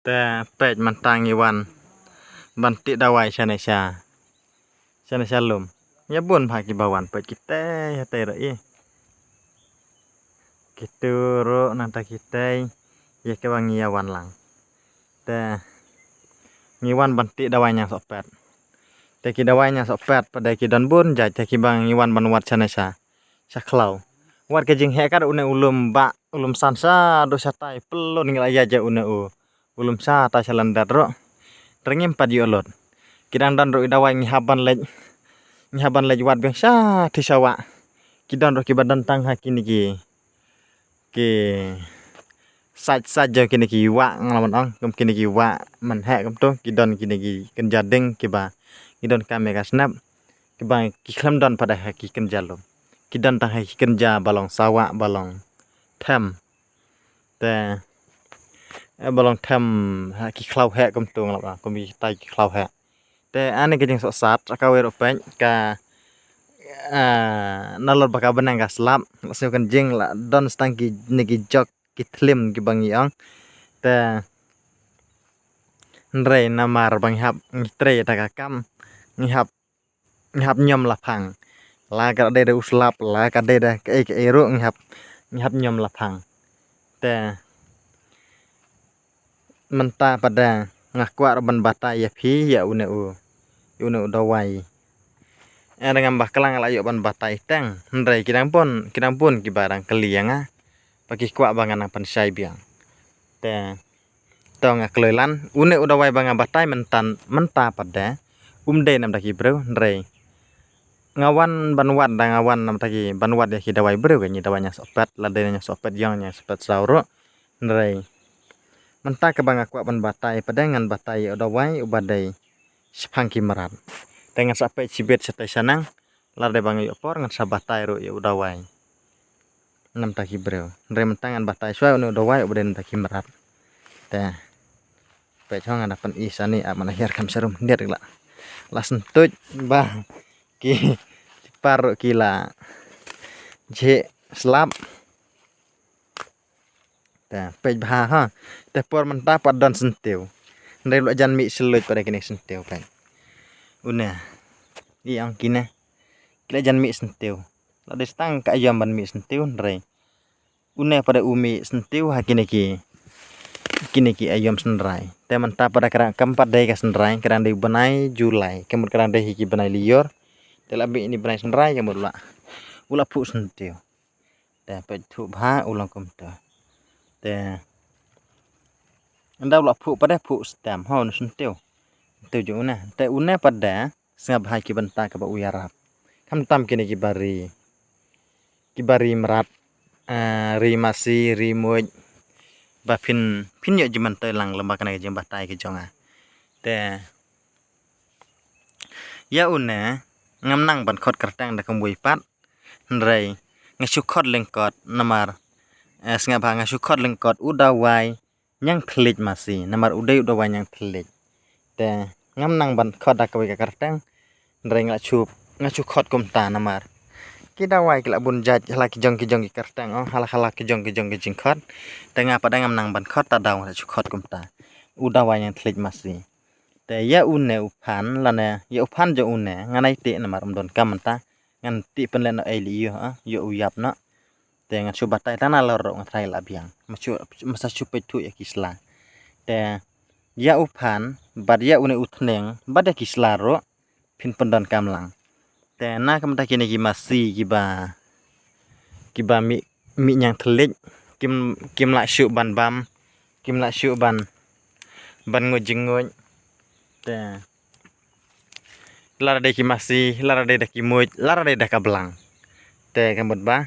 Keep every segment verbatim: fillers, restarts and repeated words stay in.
Te peit mynta ngi wan ban tih dawai shane sha, shane sha lum. Ïa bun bha kiba wan peit kitei hatei ruh i. Kitu ruh nangta kitei ïa kiba ngi ïa wan lang. Te ngi wan ban tih dawai ñiangsohpet. Te ki dawai ñiangsohpet pat de ki don bun jait te kiba ngi wan ban wad shane sha, sha khlaw. Wat ka jingheh kat une u lum ba u lum san sha do shatai pelun ngi la ïa ja une u u lum shatai sha lyndet ruh. Te ngim pat ïoh lut. Ki dang don ruh i dawai ngi hap ban leit, ngi hap ban leit wad biang sha thi sha wah. Ki don ruh kiba don tang ha kine ki, ki sait sait jong kine ki wah nga la man ong kum kine ki wah man heh kum tu ki don kine ki kynja ding kiba ki don kam ïa ka snep. Kiba ki khlem don pat de ha ki kynja lum. Ki don tang ha ki kynja ba long sawah ba long them. Te eh, ba long them ha ki khlaw heh kum tu nga la kum ki tai ki khlaw heh. Te ani ka jingsohsat ka wei ruh peit ka, ah, nalor ba ka bneng ka slap la siew kan jing la don stang ki ne ki jok ki thlim kiba ngi ong. Te hynrei namar ba ngi hap ngi trei da ka kam ngi hap ngi hap ñiom la phang. La ka dei da u slap la ka dei da kaei kaei ruh ngi hap, ngi hap ñiom la phang. Te mynta pat de nga kwah ruh ban batai ïa phi ïa une u, ïa une u dawai. Ynda ngam bakla nga la ïoh ban batai teng hynrei ki dang bun, ki dang bun kiba dang kylli ïa nga ba ki kwah ba ngan nang pynshai biang. Te to nga kloi lan une u dawai ba nga batai mynta, mynta pat de um dei namar ki briew hynrei nga wan ban wad da nga wan namar ki ban wad ïa ki dawai briew ka ngi dawai ñiangsohpet la dei ñiangsohpet ïong ñiangsohpet saw ruh. Hynrei mynta kaba nga kwah ban batai pat de ngan batai ïa u dawai uba dei shaphang ki mrad. Te ngan sa peit shibit shatai shaneng lada ba nga ïoh por ngan sa batai ruh ïa u dawai. Namar ki briew hynrei mynta ngan batai shuwa une u dawai uba dei namar ki mrad. Te peit hong ngan da pyni sani ap mana hiar kam sharum hyndiat la, la syntuid ba ki par ruh ki la jhieh slap. Te peit bha ha. Te por mynta pat don syntiew. Hynrei la jan mih sylluid pat da kine syntiew peit. Une i ong kine ki la jan mih syntiew. La dei stang ka aïom ban mih syntiew hynrei une pat de u mih syntiew ha kine ki, kine ki aïom synrai. Te mynta pat de ka dang kam pat dei ka synrai ka dang dei bnai July ka mut ka dang dei hi ki bnai lyiur. Te la mih ni bnai synrai ka mut la u la phuh syntiew. Te peit thuh bha u long kumta. Te ynda u la phuh pat de phuh stem ha une syntiew. Te ju une te une pat de sngap bha ki bynta kaba u ïarap. Khamtam kine kiba ri, kiba ri mrad, eh, ri masi ri muid. Ba phin, phin ïoh jingmyntoi lang lem bad kane ka jingbatai ka jong nga. Te ïa une ngam nang ban khot kyrteng da kumwei pat. Hynrei nga shu khot lyngkot namar, eh, sngap bha nga shu khot lyngkot u dawai ñiang thylliej masi namar u dei u dawai ñiang thylliej. Te ngam nang ban khot da kawei ka kyrteng. Hynrei nga la shu, nga shu khot kumta namar ki dawai ki la bun jait ha la ki jong ki jong ki kyrteng ong ha la ha la ki jong ki jong ki jingkhot. Te nga pat de ngam nang ban khot ta daw nga la shu khot kumta u dawai ñiang thylliej masi. Te ïa une u phan lane ïa u phan jong une ngan ai tih namar um don kam mynta. Ngan tih pynleh noh ei li ïoh ah ïoh u ïap noh. Te ngan shu batai tang nalor ruh nga tharai la biang. Ma shu, ma sa shu peit thuh ïa ki sla. Te ïa u phan bad ïa une u thneng bad ïa ki sla ruh phin pyndonkam lang. Te na ka mynta kine ki masi kiba, kiba mih, mih ñiang thylliej kim, kim lah shuh ban bam, kim lah shuh ban, ban nguid jingngooid. Te lada dei ki masi, lada dei da ki muid, lada dei da ka blang. Te ka mut ba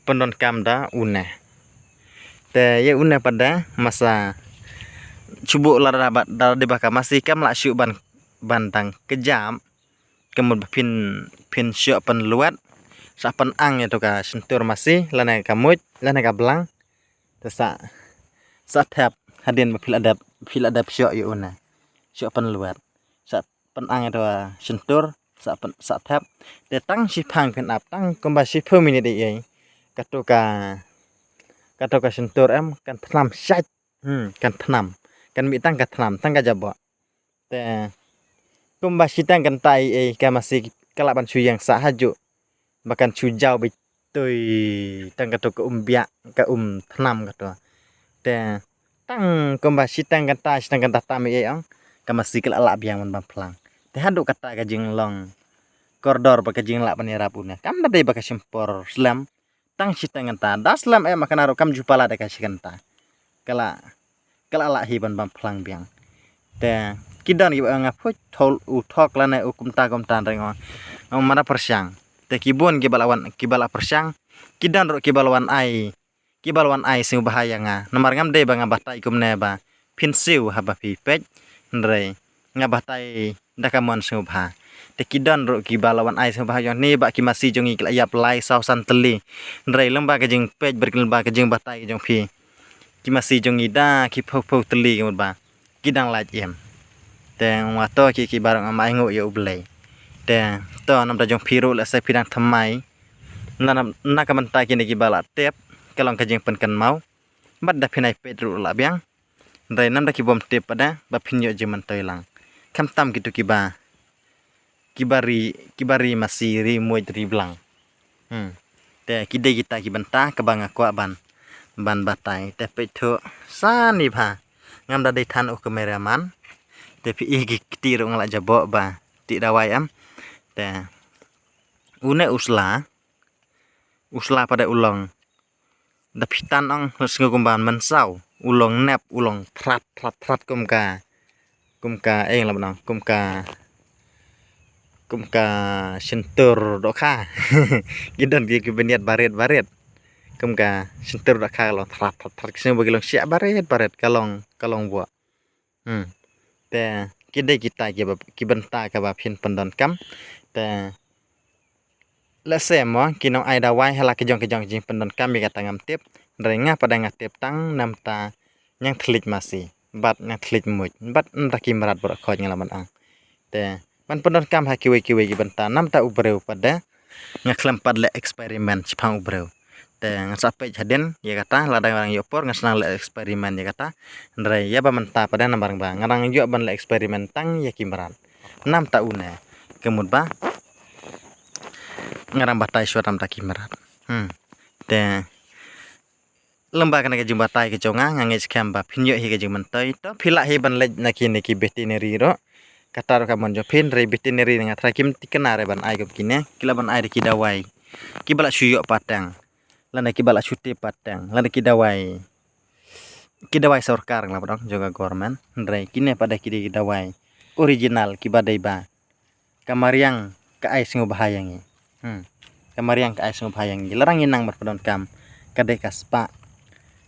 pyndonkam da une. Te ïa une pat de ma sa shu buh lada ba, lada dei ba ka masi kam lah shuh ban, ban dang kjap. Ka mut ba phin, phin shu pynluat sa pynang ïa to ka shyntur masi lane ka muid lane ka blang. Te sa, sa thep hadien ba phi la dep, phi la dep shu ïa une. Shu pynluat sa pynang ïa to ka shyntur sa pyn, sa thep. Te tang shiphang phin ap tang kumba shiphew minit ei ei. Kato ka, kato ka shyntur em kan thnam shait. Hmm, kan thnam. kan mih tang ka thnam, tang ka jaboh. Te kumba shiteng kynta ei ei ka masi ka lah ban shu ïeng sah hajuh ba kan shu jaw beit tui tang kato ka um biak, ka um thnam kato. Te tang kumba shiteng kynta, shiteng kynta tam ei ei ong, ka masi ka lah lah biang ban bam phlang. Te haduh kata ka jinglong kordor ba ka jinglah ban ïarap une kam da dei ba ka shim por slem. Tang shiteng kynta, da slem em, kane ruh kam ju palat da ka shi kynta. Ka lah, ka lah lah hi ban bam phlang biang. Te ki don kiba ong nga phuit thol u thok lane u kumta kumta, hynrei nga ong mada pyrshang. Te ki bun kiba lah wan, kiba lah pyrshang. Ki don ruh kiba lah wan ai, kiba lah wan ai sngewbha ïa nga. Namar ngam dei ba nga batai kumne ba phin siew haba phi peit, hynrei nga batai da ka mon sngewbha. Te ki don ruh kiba lah wan ai sngewbha jong ngi ba ki masi jong ngi ki lah ïap lai saw san tylli. Hynrei lyngba ka jingpeit bad lyngba ka jingbatai jong phi, ki masi jong ngi da ki phew phew tylli, ka mut ba ki dang lait im. Te nga ong to ki, kiba ruh ngam ai nguh ïa U Blei. Te to namar da jong phi ruh lehse phi dang thymmai na, na, na ka bynta kine kiba lah tip, ka long ka jingpynkynmaw. Bad da phin ai peit ruh lah biang. Hynrei namar da ki bym tip pat da ba phin ïoh jingmyntoi lang. Khamtam kito kiba, kiba ri, kiba ri masi, ri muid, ri blang. Hmm. Te ki dei kita ki bynta kaba nga kwah ban, ban batai. Te peit thuh sani bha. Ngam da dei than u kameraman. Te phi i ki kti ruh nga lah jaboh ba tih dawai em. Te une u sla, u sla pat da u long, da phi tan ong, sngew kumba mynsaw, u long nep, u long thrat thrat thrat kum ka, kum ka, eh, la ban ong, kum ka, kum ka shyntur dohkha. Ki don ki, ki bniat barit barit. Kum ka shyntur dohkha ka long thrat thrat thrat, ki sngew ba ki long shiah barit barit, ka long, ka long buh. Hmm. Te ki dei kita kiba, ki bynta kaba phin pyndonkam. Te lehse mo ki nong ai dawai ha la ki jong ki jong ki jingpyndonkam ïa kata ngam tip. Hynrei nga pat da nga tip tang namar ta ñiang thylliej masi bad ñiang thylliej muid bad namar ta ki mrad baroh khoit, nga lah ban ong. Te ban pyndonkam ha kiwei kiwei ki bynta namar ta u briew pat da nga khlem pat leh experiment shaphang u briew. Te ngan sa peit hadien ïa kata, lada nga dang ïoh por ngan sa nang leh experiment ïa kata. Hynrei ïa ba mynta pat da namar ba nga dang ïoh ban leh experiment tang ïa ki mrad. Namar ta une, ka mut ba nga dang batai shuwa namar ta ki mrad. Hmm. Te lyngba kane ka jingbatai ka jong nga, nga ngeit skhem ba phin ïoh hi ka jingmyntoi. To phi lah hi ban leit na kine ki veterinary ruh. Kata ruh ka mon jong phi, hynrei veterinary nga tharai kim thikna re ban ai kum kine, ki lah ban ai da ki dawai kiba lah shu ïoh pateng, lane kiba lah shu tip pateng, lane ki dawai, ki dawai sorkar nga lah ban ong, jong ka government. Hynrei kine pat da ki dei ki dawai original kiba dei ba ka mariang ka ai sngewbha ïa ngi. Hmm. Ka mariang ka ai sngewbha ïa ngi. Lada ngi nang ban pyndonkam, ka dei ka spah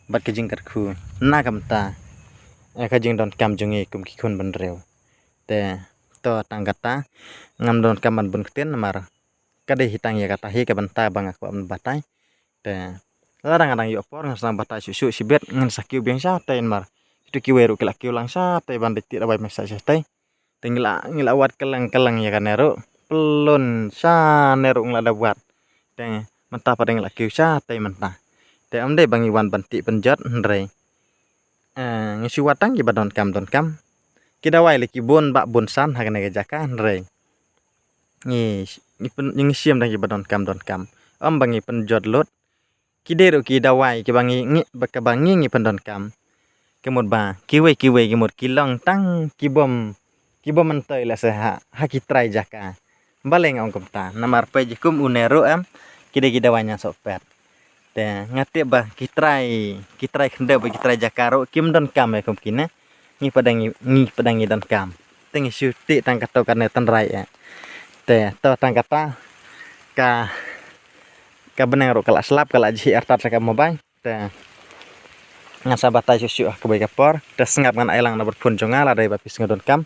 bad ka jingkyrkhu na ka bynta, eh, ka jingdonkam jong ngi kum ki khun bynriew. Te to tang kata, ngam donkam ban bun ktien namar ka dei hi tang ïa kata hi ka bynta ba nga kwah ban batai. Te lada nga dang ïoh por ngan sa batai shuh shuh shibit, ngan sa kiew biang shatei namar kito kiwei ruh ki lah kiew lang shatei ban leit tih dawai mynstep shatei. Te ngi lah, ngi lah wad kylleng kylleng ïa kane ruh. Pyllun shane ruh ngi lah da wad. Te mynta pat da ngi lah kiew shatei mynta. Te ym dei ba ngi wan ban tih pynjot, hynrei, eh, ngi shu wad tang kiba donkam donkam. Ki dawai lei ki bun bah bun san ha kane ka jaka, hynrei ngi, ngi pyn, ngi shim tang kiba donkam donkam. Ym ba ngi pynjot lut. Ki dei ruh ki dawai kiba ngi, ngi, ba, kaba ngi, ngi pyndonkam. Ka mut ba kiwei kiwei ki mut ki long tang ki bym, ki bym myntoi lehse ha, ha ki trai jaka. Balei nga ong kumta? Namar peit kum une ruh em, ki dei ki dawai ñiangsohpet. Te nga tip ba ki trai, ki trai khyndew bad ki trai jaka ruh kim donkam ïa kum kine. Ngi pat da ngi, ngi pat da ngi donkam. Te ngi shu tih tang kato kane tynrai eh. Te to tang kata ka, ka bneng ruh ka lah slap, ka lah jhieh artat sha ka mobile. Te ngan sa batai shuh shuh ha kawei ka por. Te sngap ngan ai lang number phone jong nga lada ïa ba phi sngew donkam.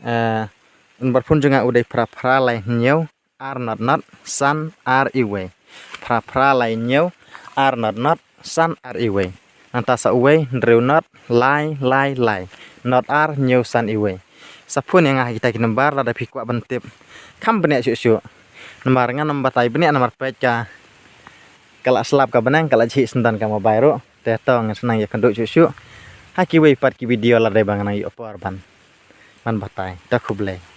Eh, number phone jong nga u dei phra phra lai hynñiew ar not not san ar iwei. Phra phra lai hynñiew ar not not san ar iwei. Nangta sa uwei hynriew not lai lai lai not ar hynñiew san iwei. Sa phone ïa nga ha kita ki number lada phi kwah ban tip. Kham bniah shuh shuh. Namar ngan ym batai bniah namar peit ka, ka lah slap ka bneng, ka lah jhieh syndon ka mobile ruh. Te to ngan sa nang ïakynduh shuh shuh. Ha kiwei pat ki video lada ba nga nang ïoh por ban, ban batai. To khublei.